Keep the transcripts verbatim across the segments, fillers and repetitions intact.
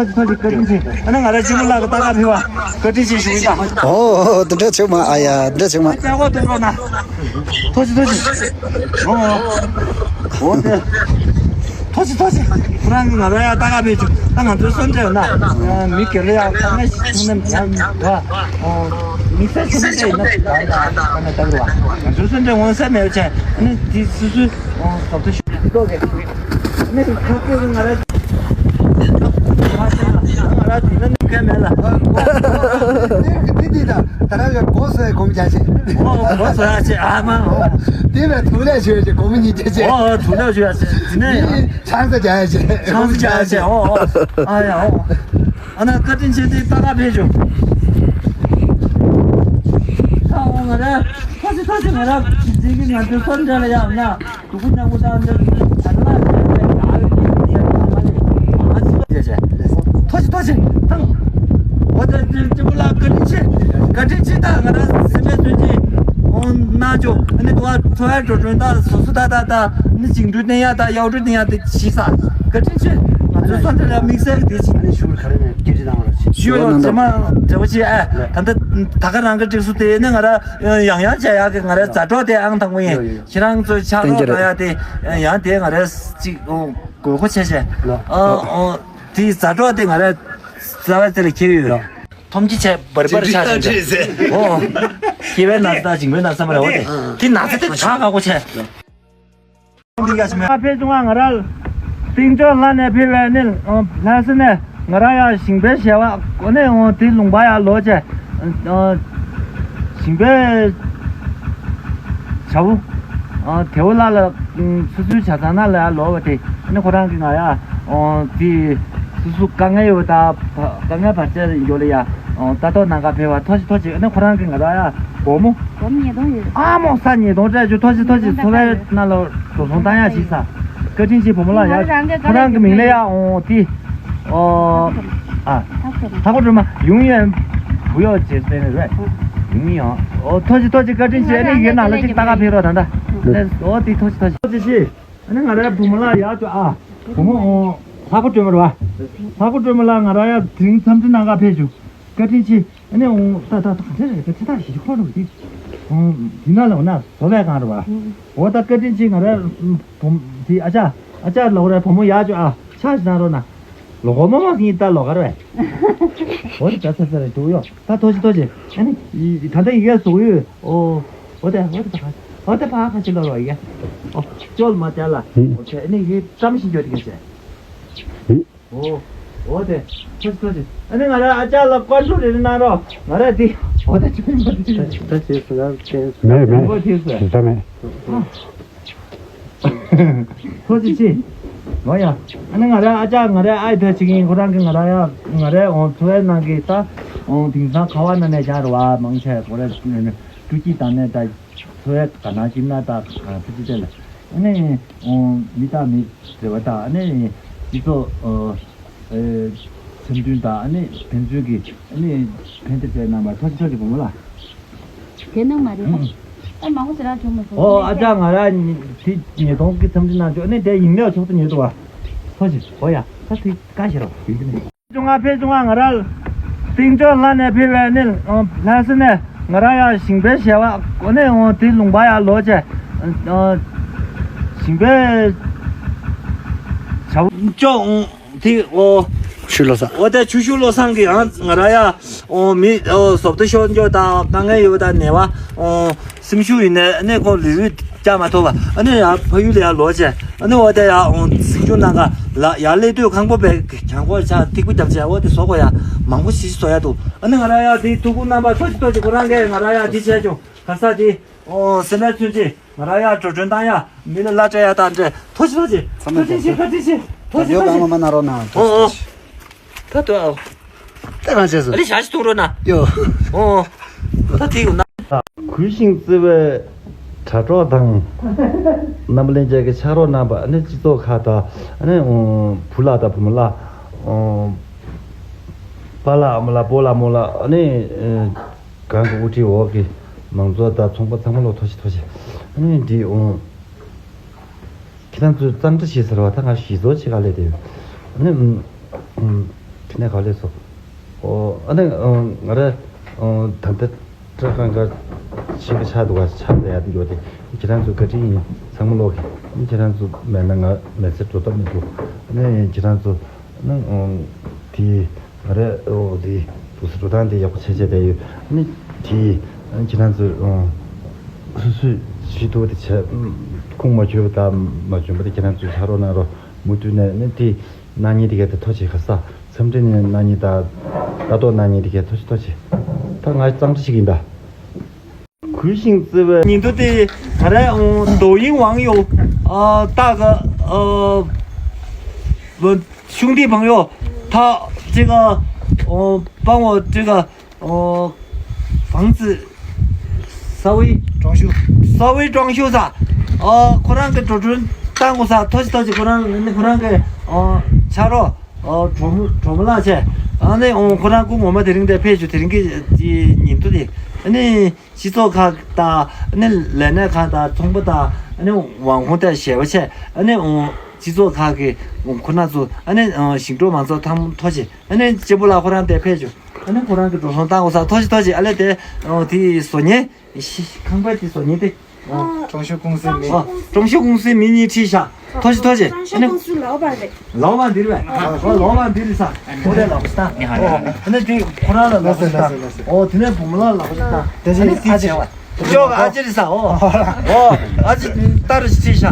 ཐོ་ཅི་ཐོ་ཅི་བཀའ་དྲིན་ཆེ། ཨ་ནི་ང་རང་གཅེན་པོ་ལགས་ཀྱི་ལྟ་ག་ཕེབས་པ་བཀའ་དྲིན་ཆེ་ཞུ་གི་ཡིན་ད། ཨོ་ཨོ་དེ་འདྲ་བྱུང་མ། ཨ་ཡ་དེ་འདྲ་བྱུང་མ། ལྕགས་སྒོ་གཏོང་རོགས་གནང་། ཐོ་ཅི་ཐོ་ཅི། ཨོ་ཨོ་དེ། ཐོ་ཅི་ཐོ་ཅི། ཁོ་རང་གིས་ང་རང་ཡར་ལྟ་ག་ཕེབས་བྱུང་། ད་ང་ཚོའི་སོན་འབྲེལ་ཡོད་ན། མི་སྒེར་ལ་ཡང་ཁ་ངན་ཞིག་ཐུག་ན་ཡང་བ། དམིགས་བསལ་སོན་འབྲེལ་ཡིན་ན་ད་ད་ད་ད་ད་ང་ཚོའི་སོན་འབྲེལ་ངོ་ཚ་མེད་པ་བྱས། ཨ་ནི་དེ་སོ་སོའི་ཟོབ་ཏོ་ཞུ་ཏོག་གེ། ཨ་ནི་ཁ་སྐོར་ང་རང་། ང་རང་དེ་ན་ནི་ཁ་མེད་ལ། དེ་དེ་དེ་ད་ད་རང་གི་གོ་སོ་ཡ་གོམ་རྒྱག་ཆེ། ཨོ་གོ་སོ་ཡ་ཆེ། ཨ་མ་ཨོ། དེ་ལ་ཐུག་ལས་ཆོས་ཆེ་གོམ་གཉིས་རྒྱག་ཆེ། ཨོ་ཐུག་ལས་ཆོས་ཡ་ཆེ། དེ་ནས་ཡང་ཆང་ས་རྒྱག་ཡ་ཆེ། ཆང་ས་རྒྱག་ཡ་ཆེ། ཨོ་ཨོ། ཨ་ཡ་ཨོ། ཨ་ན་བཀའ་དྲིན་ཆེ། དེ་ལྟ་ག་ཕེབས་བྱུང་། ཨ་ཨོ་ང་རང་ཐོ་ཅི་ཐོ་ཅི། ང་རང་ཅིག་གི་ང་ཚོའི་སོན་འབྲེལ་ལ་ཡང་ན། དུ་ཀུ་ཉང་ཀུ་དང་འདི་ད་ལ་ཡ་ཡ་ཡ་ཡ་ཡ་མ་ལེ། ཨ་ཅི་པ་ཅེ་ཅེ། ཐོ་ཅི་ཐོ་ཅི་ཐང་། འོ་ད་ཅི་ཅི་པོ་ལ་བཀའ་དྲིན་ཆེ། བཀའ་དྲིན་ཆེ། ད་ང་རང་སེམས་པའི་དོན་གྱི་འོ་ན་ཅོ་ཨ་ནི་དུ་བ་འཚོ་བའི་འགྲོ་གྲོན་ད་སོ་སོ་ད་ད་ད་ནི་ཅིང་འགྲུལ་གནས་ཡ་ད་ཡའོ་འགྲུལ་གནས་ཡ་དེ་ཤི་ས། བཀའ་དྲིན་ཆེ། ང་ཚོའི་སོན་འབྲེལ་ལ་དམིགས་བསལ་གྱི་དེ་ཅི། ཨ་ནི་ཞུ་ག་རེ་ནས་སྐད་ཆ་བཏང་བ་རེད། ཞུ་ཡོ་ཚེ་མ་འདྲ་བོ་ཅི་ཨ། ད་ད་ད་ག་རང་གི་སྒྲིག་སྲོལ་དེ་ནི་ང་ར་ཡང་ཡང་བྱ་ཡག་གི་ང་རའི་མཛའ་གྲོགས་དེ་ཨང་དང་པོ་ཡིན། ཡོ་ཡོ་ཡོ། ཁྱེད་རང་ཚོའི་ཕྱག་རོགས་གནང་ཡག་དེ་ཡང་དེ་ང་རའི་ཅིག་དགོས་མཁོ་ཆེ་ཆེ། ལགས། ཨ་ཨོ་དེའི་མཛའ་གྲོགས་དེ་ང་རའི་རྩ་བ་དེ་ལ་འཁྱེར་ཡོད། ལགས། ཐོམ་གྱི་ཆེ་བར་བར་ཆགས་ཤིང་། ཨོ། སྐྱེ་བའི་ན་ཚ་དང་འཇིགས་པའི་ན་ཚ་མ་རེད་འོ་དེ། དེ་ན་ཚ་དེ་ཆགས་ཁག་པོ་ཆེ། འདི་ཡ་ཞིག་མེད། ཕེབས་བྱུང་བ་ང་ར་སྟེང་ཕྱོགས་ལྷ་ནས་ཕེབས་པའི་ནི་ལྷ་ས་ནས་ང་ར་ཡ་ཞིང་པའི་ཞལ་བ་ནས་འོང་དེ་ལུང་པ་ཡ་ལོག་བྱས། ཞིང་པའི་བྱ་བོ་དེའུ་ལ་ལ་སོ་སོའི་བྱ་ཚང་ན་ལ་ཡ་ལོག་པ་དེ་ནི་ཁོ་རང་གི་ང་ཡ་དེ་སོ་སོ་དཀའ་ངལ་ཡོད་ད་དཀའ་ངལ་བར་ཆད་ཡོད་ལ་ཡ་ལྟ་རྟོག་གནང་ག་ཕེབས་པ་ཐོ་ཅི་ཐོ་ཅི་ནི་ཁོ་རང་གི་ང་ར་ཡ་སྒོར་མོ། སྒོར་མོ་ཉིས་སྟོང་ཡོད། ཨ་མོ་ས་ཉིས་སྟོང་སྤྲད་རྒྱུ་ཐོ་ཅི་ཐོ་ཅི་ཉིས་སྟོང་འཚོ་བའི་ནང་ལ་འགྲོ་སོང་བཏང་ཡ་ཞིག་ས། བཀའ་དྲིན་ཆེ་བུ་མོ་ལགས་ཡ། ཁོ་རང་གི་མིང་ལ་ཡ་འོང་དེ། ཨོ། ཨ། ཐག་པ་སྒྲོལ་མ་ཡོང་ཡ་བུ་ཡོ་ཅེས་པེ་ནེ་རེད། ཡོང་ཡ་ཨོ་ཐོ་ཅི་ཐོ་ཅི་བཀའ་དྲིན་ཆེ། ཨ་ནི་ཡིན་ན་ལ་ཅིག་ལྟ་ག་ཕེབས་རོགས་ད་ད། ཨོ་དེ་ཐོ་ཅི་ཐོ་ཅི་ཐོ་ཅི་ཤི། ཨ་ནི་ང་རའི་བུ་མོ་ལགས་ཡ་ཅོ་ཨ། བུ་མོ་ཨོ། ལྷག་པ་སྒྲོལ་མ་རེད་བ། ལྷག་པ་སྒྲོལ་མ་ལགས་ང་ར་ཡ་དེ་རིང་འཚམས་འདྲི་གནང་ག་ཕེབས་བྱུང་། བཀའ་དྲིན་ཆེ། ཨ་ནི་འོང་ད་ད་ད་ག་འདྲ་རེད་ད་ཚེ་ཐག་ཞིག་ཁོ་རུ་དེ། འོང་དེ་ན་ལ་འོ་ན་བཟོ་བའི་གང་རུ་བ། འོ་ད་བཀའ་དྲིན་ཆེ་ང་ར་བུམ་དེ་ཨ་ཅག་ཨ་ཅག་ལོག་ར་བུ་མོ་ཡག་ཅོ་ཨ་ཆ་ཞིག་ན་རོ་ན། ལོ་གོ་མོ་མོ་གིས་ད་ལོ་གར་བས། འོ་ད་ཚ་ཚ་རེད་འདུག་ཡོ། ད་ཐོ་ཅི་ཐོ་ཅི། ཨ་ནི་ད་ལྟ་ཡི་གེ་བཟོ་ཡོད། ཨོ། འོ་ད་འོ་ད་ཕ་འོ་ད་ཕ་ཁ་ཅི་ལོ་རོ་ཡི་གེ། ཨོ། ཅོལ་མ་ཏེ་ལ། འོ་ཚེ་ཨ་ནི་ཡི་ཀྲམ་ཞིག་ཡོད་དེ་ག་ཚེ། ཨོ། འོ་དེ། ཐུགས་རྗེ་ཐུགས་རྗེ། ཨ་ནི་ང་ར་ཨ་ཅག་ལ་བཀའ་འཁྲོལ་རེ་རེ་གནང་རོགས། ང་ར་འདི། འོ་དེ་ཅི་མིན་པ་དེ། ད་ཅི་སུ་ལ་ཅི། མེད་མེད། འོ་དེ་སུ། ད་མེད། ཐུགས་རྗེ་ཆེ། ལོ་ཡ། ཨ་ནི་ང་ར་ཨ་ཅག་ང་ར་ཨའི་ཐ་ཅིག་ཡིན། ཁོ་རང་གི་ང་ར་ཡ་ང་ར་འོང་ཚོ་ཡ་ནང་གི་ད། འོང་དེང་སང་ཁ་བ་ན་ནས་བྱ་རུ་བ་མང་ཆེ་ཁོ་ར་སྤྲུལ་སྐྱིད་དང་ནས་ད། འཚོ་བའི་དགའ་སྣང་སྐྱིད་སྣང་དང་ཕུ་ཅི་དེ་ལ་ཨ་ནི་མི་དང་མི་འབྲེལ་བ་དང་ཨ་ནི་སྤྱི་ཚོགས་འཆམ་མཐུན་དང་ཨ་ནི་ཕན་ཚུན་གྱི་ཨ་ནི་ཕན་བདེ་བྱས་གནང་བར་ཐུགས་རྗེ་ཆེ་བུ་མོ་ལགས། དེ་ནང་མ་རེད་ད། ཨ་མང་པོ་ཞེ་དྲག་བྱུང་མ་སོང་། ཨོ་ཨ་ཅག་ང་ར་དེ་ཉིས་སྟོང་གི་འཆམ་མཐུན་གནང་ཆོག་ཨ་ནི་དེ་ཡིན་ལེའོ་ཆོག་ཏུ་ཉོས་འདུག་བ། ཐུགས་རྗེ་ཆེ། ཨོ་ཡ་ད་དེ་བཀའ་ཞེ་རོགས་ཡིན་གྱི་ནི། བྱུང་ང་ཕེབས་བྱུང་ང་ང་ར་སྟེང་ཕྱོགས་ལྷ་ནས་ཕེབས་པའི་ནི་ལྷ་ས་ནས་ང་ར་ཡ་ཞིང་པའི་ཞལ་བ་ནས་འོང་དེ་ལུང་པ་ཡ་ལོག་བྱས། ཞིང་པའི་བྱ་བ་ཅོག་དེ་འོ། ཆུ་བློ་བཟང་། འོ་དེ་ཆུ་ཤུར་བློ་བཟང་གི་ཡང་ང་ར་ཡ་འོ་མི་འོ་ཟོབ་ཏུ་ཤོར་འཇོག་དང་དཀའ་ངལ་ཡོད་པ་དང་ནད་པ་འོ། སེམས་ཤུགས་ཡིན་ནའི་ཨ་ནི་ཁོང་ལུས་པོས་བཅག་མ་ཐུབ་པ་ཨ་ནི་ཡང་ཕ་ཡུལ་ལ་ཡང་ལོག་བྱས་ཨ་ནི་འོ་དེ་ཡང་འོང་གཟིགས་སྐྱོང་གནང་ག་ལ་ཡང་སླེབས་དུས་ཁང་པ་བས་གྱང་ཁོག་ཆག་ཐིགས་པ་བརྒྱབ་བྱས་འོ་དེ་བཟོ་དགོས་ཡ་མང་པོ་ཞིག་བཟོ་ཡ་འདུག་ཨ་ནི་ང་རང་ཡང་དེའི་ཐུགས་ཁུར་གནང་པ་ཐུགས་རྗེ་ཐུགས་རྗེ། ཁོ་རང་གིས་ང་རང་ཡང་དེ་བྱས་བྱུང་ག་ས་དེ་འོ་སེམས་པའི་མཚོན་བྱེད་ང་རང་ཡང་འགྲོ་གྲོན་བཏང་ཡ་མི་ལ་གླ་སྤྲད་ཡ་དང་འདྲ་ཐུགས་རྗེ་ཐུགས་རྗེ་ཐུགས་རྗེ་ཆེ་ཐུགས་རྗེ་ཆེ་ཐུགས་རྗེ་ཐུགས་རྗེ། འོ་འོ། ད་ལྟ་ཨོ། ད་གང་བྱས་སོང་། ཨ་ལི་ཞག་ཅིག་གཏོང་རོགས་གནང་། ཡོ། ཨོ། ད་དེ་ཡོང་ན། གུས་ཤིང་བརྩེ་བའི་དྲ་གྲོགས་དང་། རྣམ་པ་ལྷན་རྒྱས་ཀྱི་ཕྱག་རོགས་གནང་པ་ཨ་ནི་སྤྱི་ཚོགས་ཁག་དང་ཨ་ནི་བུ་ལགས་དང་བུ་མོ་ལགས། པཱ་ལགས་ཨ་མ་ལགས་སྤོ་ལགས་རྨོ་ལགས་ཨ་ནི་གང་གི་དབུ་ཁྲིད་འོག་གི་མང་ཚོགས་དང་ཚོང་པ་ཚང་མ་ལོ་ཐུགས་རྗེ་ཐུགས་རྗེ་ཨ་ནི་འདི་ཨོ། ཁྱེད་རང་ཚོས་གཙང་སྦྲ་བྱེད་ཟེར་བ་ད་ང་ཞིག་གསོ་བྱེད་ག་ལས་དེ། ཨ་ནི། དེ་ནས་ག་ལས་སོ། ཨོ་ཨ་ནི་ང་ར་ད་ལྟ་སྐྲ་གང་ག་ཕྱིན་པ་ཆགས་འདུག་ག་ཆགས་བསྡད་ཡ་དེ་འགྱོ་དེ། ཁྱེད་རང་ཚོ་བཀའ་དྲིན་ཡིན། ཚང་མ་ལོག་གི། ཨ་ནི་ཁྱེད་རང་ཚོ་མེད་ན་ང་མེད་ཚེ་འགྲོ་ཐབས་མི་འདུག་ཨ་ནི་ཁྱེད་རང་ཚོ་ཨ་ནི་དེ་ང་ར་ཨོ་དེ་འདུག་ས་འགྲོ་སྟངས་དེ་ཡག་པོ་བྱས་བྱས་བསྡད་ཡོད། ཨ་ནི་དེ་ཨ་ནི་ཁྱེད་རང་ཚོ་སོ་སོས་ཤི་ཐུབ་པ་དེ་བྱས། ཁུངས་མ་འཁྱོལ་བ་དང་མ་འཇོན་པ་དེ་ཁྱེད་རང་ཚོས་ཆ་རོགས་གནང་རོགས། མུ་མཐུད་ནས་ཨ་ནི་དེ། གནང་མཁན་དེ་གས་དེ་ཐུགས་རྗེ་ཆེ། ཁ་ས་འཚམས་འདྲི་ནས་གནང་མཁན་དང་ལྟ་རྟོག་གནང་མཁན་དེ་གས་ཐུགས་རྗེ་ཐུགས་རྗེ། ད་ང་གཙང་སྦྲ་ཞིག་ཡིན་ད། གུས་ཤིང་བརྩེ་བའི་ཉིན་ཐོ་དེ་ང་རའི་ཨོ་抖音网友ཨ་大哥ཨ་兄弟朋友他这个ཨ帮我这个 哦，房子稍微装修，稍微装修一下。哦，ཁོ་རང་གི་འགྲོ་གྲོན་བཏང་དགོས་ས། ཐུགས་རྗེ་ཆེ། ཁོ་རང་ནི་ཁོ་རང་གི་ཨོ་ཆ་རོགས་ཨོ་གྲོགས་མོ་གྲོགས་མོ་ལགས་བྱས། ཨ་ནི་ཨོ་ཁོ་རང་སྐུ་ངོ་མ་དེ་རིང་དེ་ཕེབས་བྱུང་། དེ་རིང་གི་དེ་ཉིན་ཐོ་དེ་ཨ་ནི་སྤྱི་ཚོགས་ཁག་དང་ཨ་ནི་ལས་སྣེ་ཁག་དང་ཚོང་པ་དང་ཨ་ནི་网红དང་ཞལ་པ་བྱས། ཨ་ནི་ཨོ་སྤྱི་ཚོགས་ཁག་གི་ཁོ་རང་ཚོ་ཨ་ནི་ཨོ་ཞིང་འབྲོག་མང་ཚོགས་ཐམས་ཐུགས་རྗེ་ཆེ། ཨ་ནི་གཅེན་པོ་ལགས་ཁོ་རང་དེ་ཕེབས་བྱུང་། ཨ་ནི་ཁོ་རང་གི་འགྲོ་སོང་བཏང་དགོས་ས། ཐུགས་རྗེ་ཆེ། ཐུགས་རྗེ་ཆེ། ཨ་ལས་དེ་ཨོ་དེ་བཟོ་མཁན་ཤི་ཁང་པ་དེ་བཟོ་མཁན་དེ། ཨ། 装修公司名。 ཨ། 装修公司名义去一下。ཐུགས་རྗེ་ཆེ། ཐུགས་རྗེ་ཆེ། 装修公司老板嘞。 ཨ་ནི་老板འདིར་བས། ཨ། ཨོ་老板འདིར་ས། ཨོ་དེ་ལགས་སོ། ཨ་ནི་དེ་ཁོ་རང་ལ་ལགས་སོ། ཨོ་དེ་ནས་བུ་མོ་ལ་ལགས་སོ། ཨ་ནི་དེ་བྱས་པ། ཅོག་ཨ་ཅེ་རེད་ས། ཨོ། ཨོ། ཨ་ཅེ་ལྟར་ཅི་ཤ།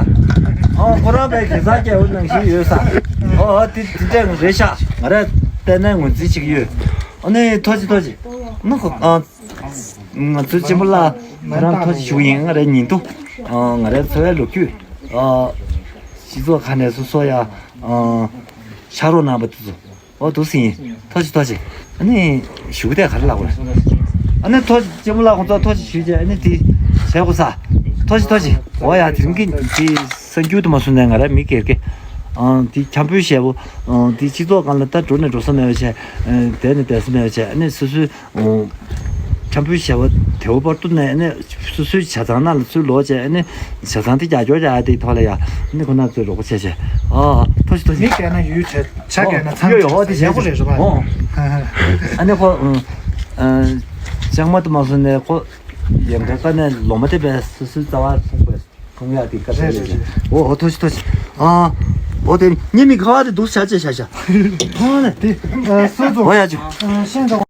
ཨོ་ཁོ་རང་པའི་གེ་སར་རྒྱལ་པོ་ནང་བཞིན་ཡོད་ས། ཨོ་ཨ་དེ་དེ་འདྲ་རེད་ཤག་ང་ར་བལྟས་ན་ངོས་འཛིན་བྱེད་ཀྱི་ཡོད། ཨ་ནི་ཐུགས་རྗེ་ཆེ། ཐུགས་རྗེ་ཆེ། ནི་ཁོ་ཨ་ང་ཚོའི་གཅེན་པོ་ལགས་ང་རང་ཐུགས་རྗེ་ཆེ་ཞུ་གི་ཡིན། ང་རའི་ཉིན་ཐོ་ཨ་ང་རའི་འཚོ་བའི་ལོ་རྒྱུས་ཨ་སྤྱི་ཚོགས་ཁག་ནས་སོ་སོ་ཡ་ཨ་ཕྱག་རོགས་གནང་པ་དེ་ཚོ། ཨོ་འདུག་སེ་ཡིན། ཐུགས་རྗེ་ཆེ། ཐུགས་རྗེ་ཆེ། ཨ་ནི་ཞུ་གི་དེ་ག་རེ་ལབ་དགོས་རེད། ཨ་ནི་ཐུགས་རྗེ་ཆེ། གཅེན་པོ་ལགས་ཁོང་ཚོ་ཐུགས་རྗེ་ཆེ་ཞུས་བྱས། ཨ་ནི་དེ་བྱས་དགོས་ས། ཐུགས་རྗེ་ཆེ། ཐུགས་རྗེ་ཆེ། འོ་ཡ་དེ་རིང་གི་དེ་གསར་འགྱུར་དུ་མ་སོང་ནས་ང་ར་མི་སྒེར་གྱི་ཨང་དེ་འཁྱམ་པོའི་ཞལ་པོ་ཨང་དེ་སྤྱི་ཚོགས་སྒང་ལ་ད་འགྲོ་ནས་འགྲོ་ས་མེད་པ་བྱས། ཨ་བསྡད་ནས་བསྡད་ས་མེད་པ་བྱས། ཨ་ནི་སོ་སོའི་ཨང་འཁྱམ་པོའི་ཞལ་པོ་དེའུ་བར་དུ་ནས། ཨ་ནི་སོ་སོའི་ཇ་ཚང་ནང་ལ་ཚུར་ལོག་བྱས། ཨ་ནི་ཇ་ཚང་དེ་རྒྱག་སྐྱོར་རྒྱག་ཡ་དེའི་ཐོག་ལ་ཡ། ཨ་ནི་ཁོ་ན་ཚོས་རོགས་པ་བྱས་བྱས། ཨ་ཐུགས་རྗེ་ཆེ། ཐུགས་རྗེ་ཆེ། མི་སྒེར་ན་ཡུལ་བྱས་ཇ་ཨོ་སྒེར་ན་ཚང་ཡོད་ཡོད། ཨོ་དེ་བྱས་དགོས་རེད་རེད་པ། ཨོ། ཨ་ནི་ཁོ་ཨ་ལྕང་མ་དུ་མ་སོང་ནས་ཁོ་ཡང་ག་ཀ་ནས་ལོ་མ་དེ་བས་སོ་སོའི་རྩ་བ་ཕུང་བས་ཕུང་ཡ་དེ་བཀའ་རེད་རེད་རེད། ཨོ་ཨོ་ཐུགས་རྗེ་ཆེ། ཐུགས་རྗེ་ཆེ། ཨ་ཨོ་དེ་ཉི་མ་ག་བ་དེ་འདུག་བྱ་བྱེད་བྱ་བྱ། ཨོ་ནས་དེ་སུ་ཚོ་ཨོ་ཡ་ཅུ། ཤེས་འདྲ།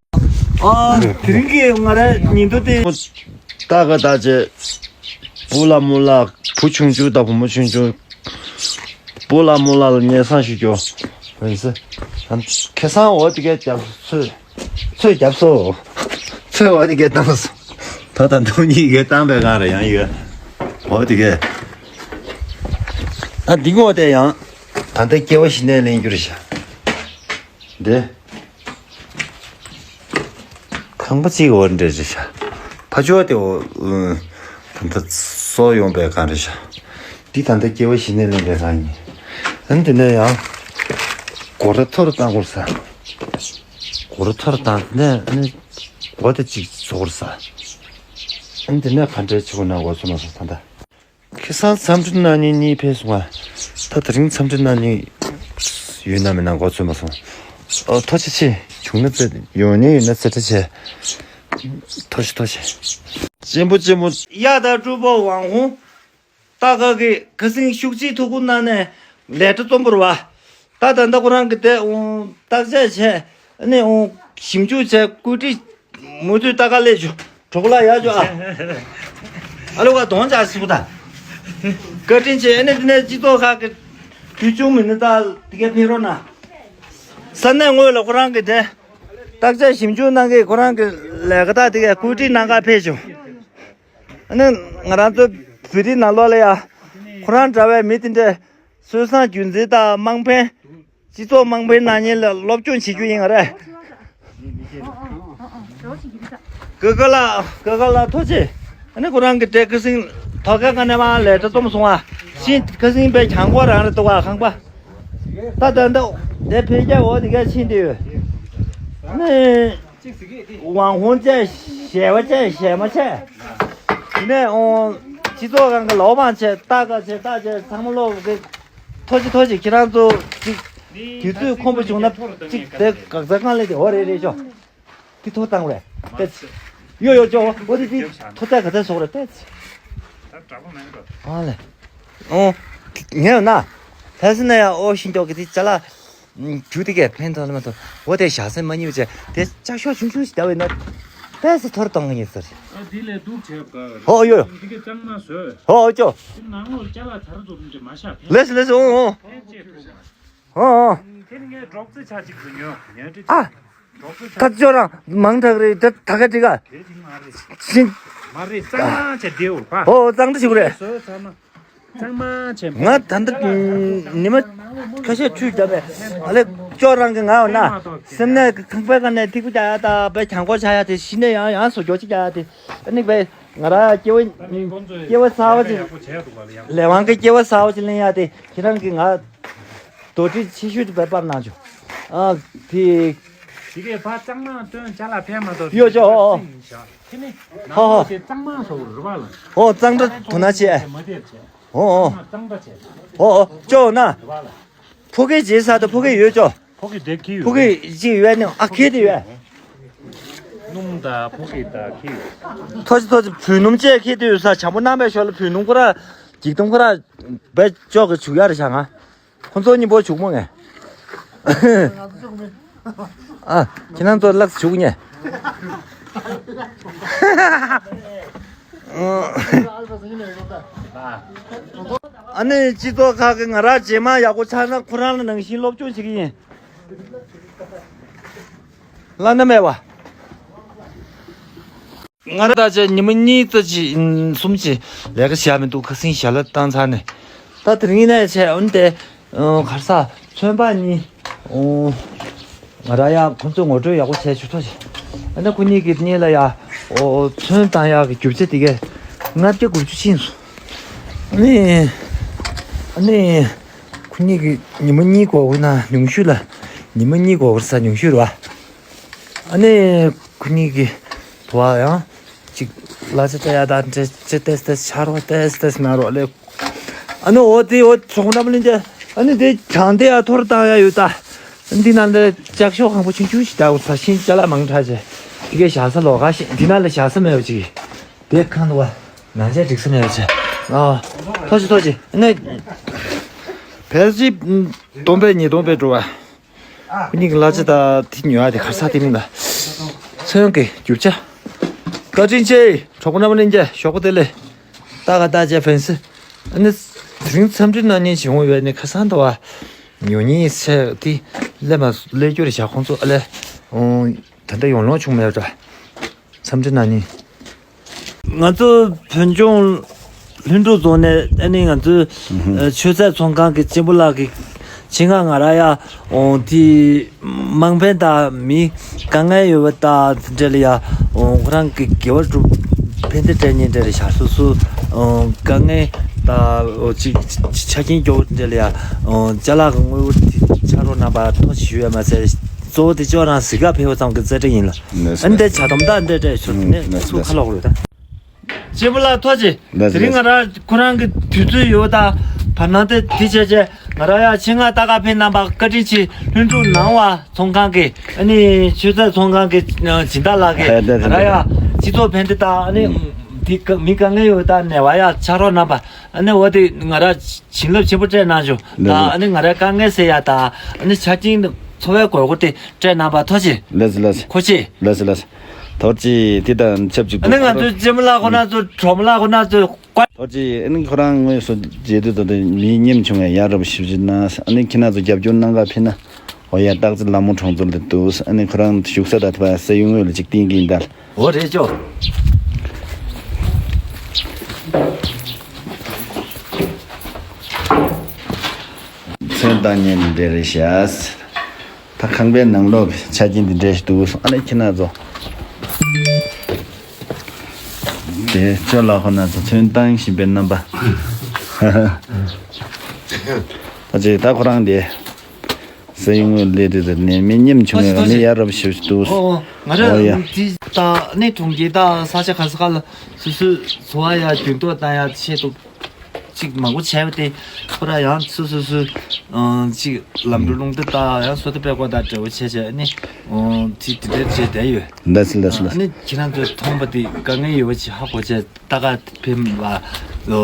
ཨ་དེ་རིང་གི་ང་རའི་ཉིན་ཐོ་དེ། ཏ་ག་ཏ་ཅེ། བུ་ལ་མོ་ལ་བུ་ཆུང་ཆུང་དང་བུ་མོ་ཆུང་ཆུང་། བུ་ལ་མོ་ལ་ལ་སྙན་སེང་ཞུ་རྒྱུ། འོན་ཟེ། ཁེ་སང་འོ་དེ་གས་རྒྱབ་ཚོས། ཚོས་རྒྱབ་སོ། ཚོས་འོ་དེ་གས་བཏང་སོ། ད་ད་འདུག་གཉིས་གས་བཏང་པའི་སྒང་རེ་ཡང་ཡོད། འོ་དེ་གས། ད་འདི་ངོ་དེ་ཡང་། ད་ལྟ་སྐྱེ་བ་ཞི་གནས་ལེན་རྒྱུ་རེད་ཤག་འདི། ཁང་པ་གཅིག་འོར་འདྲ་རེད་ཤག་ཕ་ཆོས་དེ་འོ། ད་ལྟ་གསོ་ཡོང་པའི་སྒང་རེད་ཤག་འདི་ད་ལྟ་སྐྱེ་བ་ཞི་གནས་ལེན་པའི་སྒང་ཡིན། ཨ་ནི་དེ་ནས་ཡང་། སྒོ་ར་ཐོར་བཏང་དགོས་ས། སྒོ་ར་ཐོར་བཏང་དེ་ནས་ཨ་ནི། སྒོ་དེ་གཅིག་བཟོ་དགོས་ས། ཨ་ནི་དེ་ནས་ག་འདྲ་བྱེད་དགོས་ན་འགོ་ཚུགས་མ་སོང་ད་ལྟ། ཁེ་སང་འཚམས་འདྲི་གནང་མཁན་གཉིས་ཕེབས་སོང་ང་། ད་དེ་རིང་འཚམས་འདྲི་གནང་མཁན་ཡོད་ན་མེད་ན་མགོ་ཚོས་མ་སོང་། ཨོ་ཐུགས་རྗེ་ཆེ། བྱུང་ན་ཙེ་ཡོང་མཁན་ཡོད་ན་ཙེ་ཁྲ་ཆེ། ཐུགས་རྗེ་ཐུགས་རྗེ། གཅེན་པོ་གཅེན་པོ། གཡག་དང་སྤྲུལ་པ་网红། ཏག་ཏག་གི་ཁ་སང་ཤུགས་ཆེའི་ཐུགས་ཁུར་གནང་ནས་ལས་གྲྭ་རྩོམ་པ་རེད་པ། ད་ད་ལྟ་ཁོ་རང་གི་དེ་བརྟག་དཔྱད་བྱས། ཨ་ནི་ཞིབ་འཇུག་བྱས། བཀོད་སྒྲིག་མུ་མཐུད་ལྟ་ག་སླེབས་བྱུང་། གྲོགས་ལ་ཡག་བྱུང་ཨ། ཨ་ལོ་ག་གདོང་ཅག་སུ་ད། བཀའ་དྲིན་ཆེ། ཨ་ནི་དེ་ནས་སྤྱི་ཚོགས་ཁག་གི་དུས་ཆུང་མི་སྣ་དག་དེ་ག་ཕེབས་རོགས་གནང་། ས་གནས་དངོས་ལ་ཁོ་རང་གི་དེ་བརྟག་དཔྱད་ཞིབ་འཇུག་གནང་མཁན་ཁོ་རང་གི་ལས་ཀ་དག་དེ་ག་བཀོད་སྒྲིག་གནང་ག་ཕེབས་བྱུང་། ཨ་ནི་ང་རང་ཚོ་བོད་རིགས་ནང་ལོགས་ལ་ཡ། ཁོ་རང་འདྲ་བའི་མི་དེ་འདྲས་སྲོལ་བཟང་རྒྱུན་འཛིན་དང་དམངས་ཕན། སྤྱི་ཚོགས་དམངས་ཕན་གནང་མཁན་ལ་སློབ་སྦྱོང་བྱེད་རྒྱུ་ཡིན་ང་རེ། ཀ་ཀ་ལགས། ཀ་ཀ་ལགས་ཐུགས་རྗེ་ཆེ། ཨ་ནི་ཁོ་རང་གི་དེ་ཁ་སང་ཐོག་ཁ་ཁ་ནས་མར་ལས་གྲྭ་རྩོམ་སོང་བ། ཤིང་ཁ་སང་པའི་གྱང་ཁོག་རང་རེད་འདུག་ག་ཁང་པ། ད་ད་ད་དེ་འཕེལ་རྒྱས་འོག་དེ་ག་ཕྱིན་བསྡད་ཡོད། ཨ་ནི། 网红བྱས། ཞལ་པ་བྱས། ཞལ་མ་བྱས། དེ་ནས་ཨོ། སྤྱི་ཚོགས་སྒང་གི་老板བྱས། ཏག་ཏག་བྱས། ཏག་བྱས། ཚང་མ་ལོག་གི་ཐུགས་རྗེ་ཆེ། ཐུགས་རྗེ་ཆེ། ཁྱེད་རང་ཚོ་ཅིག་ དུས་ཚོད་ཁོམ་པ་བྱུང་ན་གཅིག་དེ་འགག་རྩ་སྒང་ལས་དེ་འོ་རེད་རེད་ཤོག་དེ་ཐོ་བཏང་རེད་ཏེ། ཡོ་ཡོ་ཅོ་འོ་དེ་དེ་ཐོ་རྩ་ག་ཚ་སོག་རེད་ཏེ། ཨ་ལེ། ཨོ། ངས་ཡོད་ན། ད་སི་ན་ཡ་ཨོ་ཤིན་ཏོག་གི་དེ་ཅ་ལག་ཇུ་དེ་གས་ཕན་ཐོགས་ལ་མ་ཐོགས་འོ་དེ་ཞག་སེམས་མ་གཉིས་པ་བྱས་དེ་ལྕགས་ཤོག་ཆུང་ཆུང་ཞིག་བརྒྱབ་ཡོད་ན། ཏེ་སི་ཐོར་གཏོང་གི་ཡིན་ཟེར། ཨ་དེ་ལས་སྡུག་བྱས་པ་ག་རེད། ཧོ་ཡོ། འདི་གའི་གཙང་མ་བཟོས། ཧོ་ཅོ། དེ་ནང་ལོགས་ཅ་ལག་དར་རྫོགས་འདྲ་མ་བཞག་ཕན་ལེས་ལེས་ཨོ་ཨོ། ཕན་ཆེ་ཐུབ་མ། ཨོ་ཨོ། དེ་ནི་ངའི་སྒྲོག་ཙེ་ཆ་གཅིག་ཏུ་ཉོ་ཉོ་འདྲི། ཨ། སྒྲོག་ཙེ་ཆ། ད་ཅོ་རང་མང་དྲགས་རེད་ད་ད་ག་འགྲིག་ག་དེ་གཅིག་མ་རེད། ཤིན། མ་རེད་གཙང་མ་བྱས་བདེའོ་པ། ཨོ་གཙང་སྒྲ་ཞིག་རེད། བཟོས་ཚར་ན། གཙང་མ་བྱས། ང་ད་ལྟ་ཉི་མ་ཁ་ཤས་ཁྲུས་བརྒྱབ་པས་ཨ་ལེ་ཅོ་རང་གི་ང་འོ་ན་སེམས་ནད་ཁང་པའི་ཀ་ནས་ཐིག་པ་རྒྱག་ཡ་ད་བས་གྱང་ཁོག་ཆག་ཡ་དེ་ཤི་ནས་ཡང་ཡང་སོ་སྐྱོ་ཅིག་རྒྱག་ཡ་དེ་ཨ་ནི་བས་ང་ར་སྐྱེ་བ་སྐྱེ་བ་གསར་བ་ཅིག་ལས་དབང་གི་སྐྱེ་བ་གསར་བ་ཅིག་ལེན་ཡ་དེ་ཁྱེད་རང་གི་ང་དོ་ཁྲིད་ཆེ་ཤོས་དེ་བས་པར་གནང་བྱུང་ཨ་དེ། དེ་གས་ཕ་གཙང་མ་སྟོན་ཅ་ལག་ཕན་མ་གཏོགས་ཡོ་ཅོ་ཨོ་ཨོ། ཁྱེད་ནི་ནང་ཧོ་ཧོ། ལོགས་དེ་གཙང་མ་བཟོ་རུ་བ་ལ། ཨོ་གཙང་སྒྲ་དོ་ན་ཆེ། མ་དེར་བྱས། ཨོ་ཨོ། གཙང་སྒྲ་བྱས། ཨོ་ཨོ་ཅོ་ན། རུ་བ་ལ། ཕོ་སྐད་རྗེས་ས་དང་ཕོ་སྐད་ཡོད་ཅོ། ཕོ་སྐད་དེ་ཁི་ཡོད། ཕོ་སྐད་ཅིག་ཡོད་ནི་ཨ་ཁེ་དེ་ཡོད། སྣུམ་དང་ཕོ་སྐད་དང་ཁི་ཡོད། ཐོ་ཅི་ཐོ་ཅི་བུ་སྣུམ་བཅས་ཁེ་དེ་ཡོད་ས་བྱམས་པོ་གནང་བའི་ཞོར་ལ་བུ་སྣུམ་ཁོ་ར་འགྱིག་དུམ་ཁོ་ར་བས་ཅོག་གི་བྱུག་ཡ་རེ་བྱ་ང་། ཁོ་ཚོ་གཉིས་པོ་བྱུག་མོ་ངས། ཨ། ཁྱེད་རང་ཚོ་ལགས་བྱུག་ཉེ། ཨ་ནི་སྤྱི་ཚོགས་ཁག་གི་ང་རང་རྗེས་མ་ཡག་པོ་ཆགས་ན་ཁོ་རང་ལ་ནང་བཞིན་སློབ་སྦྱོང་བྱེད་ཀྱི་ཡིན། བླ་ན་མེད་པ། ང་རང་ད་ཆ་ཉི་མ་གཉིས་ཙམ་ཅིག་གསུམ་ཅིག་ལས་ཀ་བྱས་མི་འདུག་ཁ་སང་ཞལ་ལག་བཏང་ཚར་ནས། ད་དེ་རིང་ནས་བྱས་འོན་ཏེ་གར་ས་ཚོན་པ་གཉིས་ང་རང་ཡང་ཁོང་ཚོས་ངོ་སྤྲོད་ཡག་པོ་བྱས་ཆོག་ཐོག་ཅིག་ཨ་ནི་ཁོ་གཉིས་ཀྱི་གཉིས་ལ་ཡ་ཚོན་བཏང་ཡག་གི་རྒྱུ་ཆ་དེ་གས་ལྔ་བརྒྱ་དགུ་བཅུ་ཕྱིན་སོང་། ཨ་ནི་ཨ་ནི་ཁོ་གཉིས་ཀྱི་ཉི་མ་གཉིས་འགོར་ན་ཉུང་ཤོས་ལ་ཉི་མ་གཉིས་འགོར་ས་ཉུང་ཤོས་རེད་བ། ཨ་ནི་ཁོ་གཉིས་ཀྱི་དུ་བ་ཡང་ཅིག་གླ་ཆ་སྤྲད་ཡ་དང་འདྲ་ཅི་ཏེས་ཏེས་ཆ་རོགས་ཏེས་ཏེས་གནང་རོགས་ལས། ཨ་ནི་འོ་དེ་འོ་ཚོགས་རྣམ་ལེན་ཏེ་ཨ་ནི་དེ་གྱང་དེ་ཡ་ཐོར་བཏང་ཡ་ཡོད་ད། འདི་ནང་ལ་ལྕགས་ཤོག་ཁང་པ་ཆུང་ཆུང་ཞིག་བཏགས་ས་ཤིང་ཅ་ལག་མང་དྲགས་བྱས་དེ་གའི་བཞག་ས་ལོགས་ཀ་ཞིག་འདི་ནང་ལ་བཞག་ས་མེད་པ་ཅིག་དེ་ཁང་དུ་བ་ནང་ཆ་འགྲིག་ས་མེད་པ་བྱས་ཨ་ཐོག་ཅིག་ཐོག་ཅིག་ཨ་ནི་བལ་ཅིག་སྟོང་པའི་ཉིས་སྟོང་པའི་འགྲོ་བ། ཁོ་གཉིས་ཀྱི་གླ་ཆ་དང་དེ་ཉོ་ཡ་དེ་གར་ས་དེ་མིན་ལ། ཚོན་གྱི་རྒྱུ་ཆ། བཀའ་དྲིན་ཆེ། གྲོགས་པོ་རྣམ་པ་ལྷན་རྒྱས་ཞོགས་པ་བདེ་ལེགས། ཏག་ཏག་ཅེ་ཕན་སི། ཨ་ནི། དེ་རིང་འཚམས་འདྲི་གནང་མཁན་ཞིག་འོང་བས་ནི་ཁ་སང་ད་བ། ཉོ་མཁན་ཚེ་དེ། སླེབས་མ་སླེབས་རྒྱུ་རེད་བྱ་ཁོང་ཚོ་ཨ་ལས། ཨོ། ད་ལྟ་ཡོང་ལོང་བྱུང་མེད་པ་འདྲ། འཚམས་འདྲི་གནང་མཁན། ང་ཚོ་བོད་ལྗོངས་ལྷུན་གྲུབ་རྫོང་ནས་ཨ་ནི་ང་ཚོའི་ཨ་ཆོས་ཚད་ཚོང་ཁང་གི་གཅེན་པོ་ལགས་ཀྱི་ཆེད་མངགས་ང་རང་ཡ་འོང་དེ་དམངས་ཕན་དང་མི་དཀའ་ངལ་ཡོད་པ་དང་དེ་འདྲ་ལ་ཡ་འོང་ཁོ་རང་གི་དགེ་བ་སྒྲུབ་ཕན་བདེ་སྤྲད་མཁན་འདྲ་ལ་ཡ་སོ་སོ་འོང་དཀའ་ངལ་དང་འོ་ཅིག་ཆ་རྐྱེན་སྐྱོ་བོ་འདྲ་ལ་ཡ་འོང་ཅ་ལག་གི་དངུལ་འབོར་དེ་ཕྱག་རོགས་གནང་བར་ཐུགས་རྗེ་ཆེ་ཞུ་ཡ་མ་ཟད་གཙོ་བོ་དེ་ཅོག་རང་གཟིགས་ག་ཕེབས་པ་ཙམ་གྱི་རྩེ་གྲ་ཡིན་ལ། ལགས་སོ། ཨ་ནི་དེ་བྱ་དམ་དག་འདྲ་འདྲ་ཞུ་ནས་ལགས་སོ། སུ་ཁ་ལོག་རེད་ད། གཅེན་པོ་ལགས་ཐུགས་རྗེ་ཆེ། ལགས་སོ། དེ་རིང་ང་རང་ཁོ་རང་གི་དུས་ཚོད་ཡོད་ད་བར་སྣང་དེ་དེ་བྱས་བྱས་ང་རང་ཡ་ཆེད་མངགས་ལྟ་ག་ཕེབས་གནང་བ་བཀའ་དྲིན་ཆེ། ལྷུན་གྲུབ་ནང་བ་ཚོང་ཁང་གི་ཨ་ནི་ཆོས་ཚད་ཚོང་ཁང་གི་སྦྱིན་བདག་ལགས་ཀྱིས་ང་རང་ཡ་སྤྱི་ཚོགས་ཕན་བདེ་དང་ཨ་ནི་དེ་མི་དཀའ་ངལ་ཡོད་ད་ནས་བ་ཡ་ཕྱག་རོགས་གནང་བ་ཨ་ནི་འོ་དེ་ང་རང་བྱིན་རླབས་ཆེན་པོ་སྤྲད་གནང་བྱུང་ད་ཨ་ནི་ང་རང་དཀའ་ངལ་སེལ་ཡ་ད་ཨ་ནི་ཆ་རྐྱེན་འཚོ་བའི་དགོས་མཁོ་དེ་སྤྲད་གནང་བ་ཐུགས་རྗེ་ཆེ། ལགས་སོ་ལགས་སོ། ཁོ་ཆེ། ལགས་སོ་ལགས་སོ། ཐུགས་རྗེ་ཆེ། དེ་དང་ཆབས་ཅིག་ཏུ་ཨ་ནི་ང་ཚོའི་གཅེན་མོ་ལགས་ཁོ་ན་ཚོ་གྲོགས་མོ་ལགས་ཁོ་ན་ཚོ་བཀའ། ཐུགས་རྗེ་ཆེ། ཨ་ནི་ཁོ་རང་དངོས་སུ་མཇལ་དུས་ད་ལྟ་མི་སྙེམས་བྱུང་བས་ཡ་རབས་ཞིབ་ཞིབ་གནང་། ཨ་ནི་ཁྱེད་རང་ཚོ་རྒྱབ་སྐྱོར་གནང་ག་ཕེབས་ན་འོ་ཡ་སྟག་རྩེ་ལ་མོ་གྲོང་ཚོ་ལ་འདུག་ཨ་ནི་ཁོ་རང་བཞུགས་ས་ད་ལྟ་བ་སའི་ཡུལ་དངོས་ལ་ཅིག་བསྟན་གྱི་ཡིན་ད། འོ་རེད་ཅོ། ཚོན་བཏང་མཁན་འདི་འདྲ་རེད་ཤག་ད་ཁང་པའི་ནང་ལོགས་ཀྱི་ཆ་རྐྱེན་འདི་འདྲ་ཞིག་འདུག་ཨ་ནི་ཁྱེད་རང་ཚོ། དེ་ཅོ་ལགས་ཁོ་ན་ཚོ་ཚོན་བཏང་བཞིན་པའི་རྣམ་པ། ད་ཅི་ད་ཁོ་རང་དེ། སའི་ཡུལ་དངོས་ལས་དེ་དེ་ནས་མི་སྙེམས་བྱུང་བའི་མི་ཡ་རབས་ཞིག་འདུག་ཨོ་ཨོ། ང་རང་ཨོ་ཡ། དེ་ད་ནི་གྲོང་ཁྱེར་ད་ས་ཆ་ག་ས་ག་ལ་སོ་སོའི་འཚོ་བ་ཡ་རྒྱུན་མཐུད་བཏང་ཡ་ཆེད་དུ། ཅིག་མང་པོ་བྱས་པ་དེ་ཁོ་ར་ཡང་སོ་སོ་སོའི་ཨང་ཅིག་ལམ་འགྲོ་ལུང་བསྟན་ལྟ་ཡང་བཟོ་ལྟ་སྤེལ་ཀོ་དང་འབྲེལ་བ་བྱས་བྱས་ནི་ཨང་ཅིག་དེ་འདྲ་བྱས་བསྡད་ཡོད། ལགས་སོ་ལགས་སོ་ལགས་སོ། ཨ་ནི་ཁྱེད་རང་ཚོས་མཐོང་པ་དེ་དཀའ་ངལ་ཡོད་པ་ཅིག་ཧ་གོ་བྱས་ལྟ་ག་ཕེབས་པ་ལོ་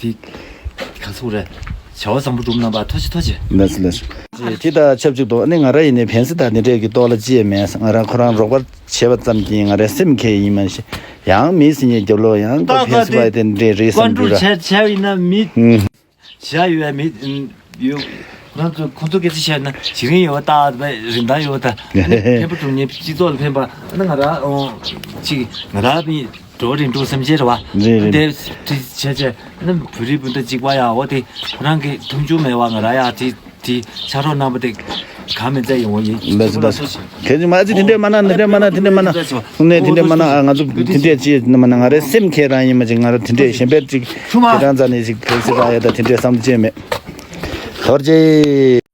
དེ་ག་ཚོད་རེད། བྱ་བ་བཟང་པོ་སྒྲུབ་གནང་བ་ཐུགས་རྗེ་ཆེ། ཐུགས་རྗེ་ཆེ། ལགས་སོ་ལགས་སོ། དེ་དང་ཆབས་ཅིག་ཏུ་ཨ་ནི་ང་ར་ཡིན་ནའི་ཕན་སེ་དང་དེ་འདྲས་ཀྱི་ཐོག་ལ་ཅི་ཡང་མེད། ང་ར་ཁོ་རང་རོགས་པ་བྱས་པ་ཙམ་གྱིས་ང་རའི་སེམས་ཁེངས་ཡིན་མ་གཞི། ཡང་མི་སེམས་ཉེས་རྒྱབ་ལོག་ཡང་ཁོ་ཏག་ཕན་ཏག་སེ་བ་དེ་འདྲས་རེད་བསམ་བཀའ་འགྲུབ་ར། བྱས་བྱས་པ་ཡིན་ན་མི་ཨུམ། བྱ་ཡོད་མི་ཡོད། ང་ཚོ་ཁོ་ཚོ་སྐད་ཆ་བཤད་ན་བྱེད་རིན་ཡོད་པ་ཏག་པའི་རིན་ཐང་ཡོད་པ་དང་ཕན་པ་སྒྲུབ་མཁན་སྤྱི་ཚོགས་ལ་ཕན་པ་ཨ་ནི་ང་ར་ཨོ་ཅིག་ང་ར་མི་འགྲོ་རིན་འགྲོ་སེམས་ཅན་རེད་བ། རེད་རེད། དེ་དེ་བྱས་བྱས་ཨ་ནི་བོད་རིགས་སྤུན་ཟླ་གཅིག་པ་ཡ་འོ་དེ་ཁོ་རང་གི་མཐོང་ཆུང་མེད་བ་ང་ར་ཡ་དེ། དེ་ཕྱག་རོགས་གནང་པ་དེ་གང་མིན་ཚད་ཡོང་བ་ཡིན། ལགས་སོ་ལགས་སོ། གལ་སྲིད་མ་ཚད་དེ་འདྲས་མ་གནང་འདི་འདྲས་མ་གནང་དེ་འདྲས་མ་གནང་། ཨུ་ནས་དེ་འདྲས་མ་གནང་། ཨ་ང་ཚོ་དེ་འདྲས་ཅིག་མ་གནང་། ང་རའི་སེམས་ཁྱེད་རང་ཡིན་མ་ཅིག་ང་ར་དེ་འདྲས་གཞན་པའི་ཅིག་ཁྱེད་རང་རྩ་ནས་ཅིག་ཕན་སེ་རག་ཡ་ད་དེ་འདྲས་བསམ་བློ་ཅན་མེད། ཐུགས་རྗེ་ཆེ།